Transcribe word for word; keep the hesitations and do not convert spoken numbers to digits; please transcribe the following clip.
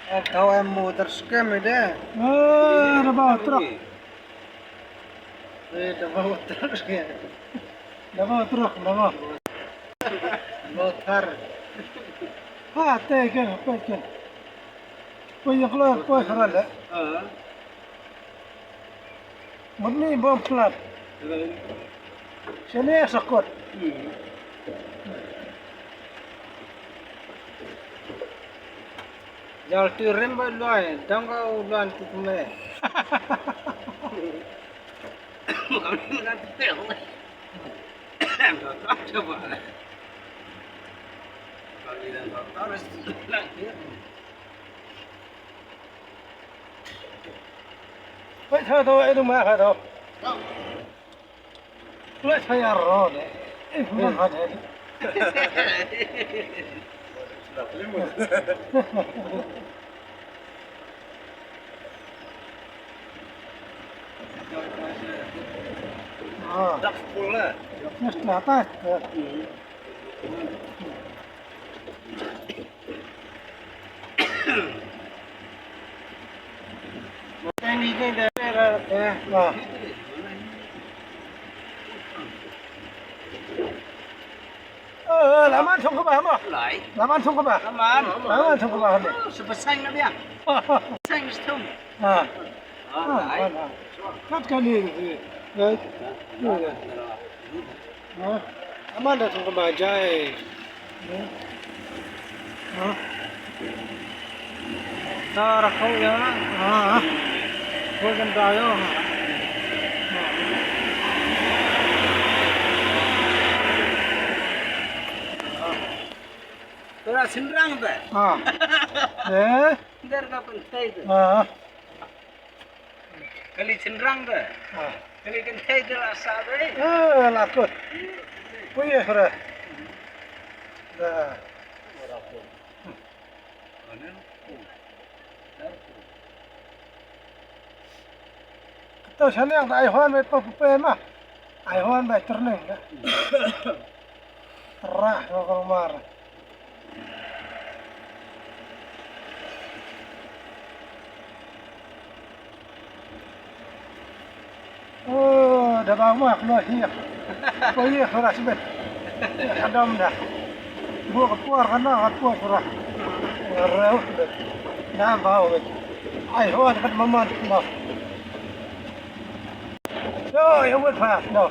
Kau em mu terskem ide. Eh, da bawa truk. Eh, da bawa truk. Da bawa truk, da bawa. Bawa tar. Ha, te ke, pe ke. Pe yang keluar, pe keluar le. Mut ni bom plat. Sini sakut. Jal tu rem ba luai, dang ka luan tu kumai. Wei tho tho, eh, tu ma kha tho. Wei tho ya ro ne. Eh, bukan kha ne. Ah. Dak sepul lah. Yes, lah, tas. Laman song kaba mo. Laman song kaba. Laman song kaba ne. Sepasang na biang. Sepasang stum. Ah. Kat kali. Aman da song kaba jai. Tara kau ya. Kau kan tayo. Tara sinrang ta. Eh. Dar ka pentai ta. Kali chenrang de. Ah. Kali kynthei de la sa de. Eh, la kut. Pui ye hra. Da. Kato shaneng ta ai hon bet pa pupe ma. Ai hon bet terneng da. Terah ko kalmar. Oh, da ba ma kno hi. Ko hi hra sibet. Adam da. Bu ka puar kana ka puar hra. Reu. Da ba we. Ai ho da kat maman ba. Yo, yo wet pa. No.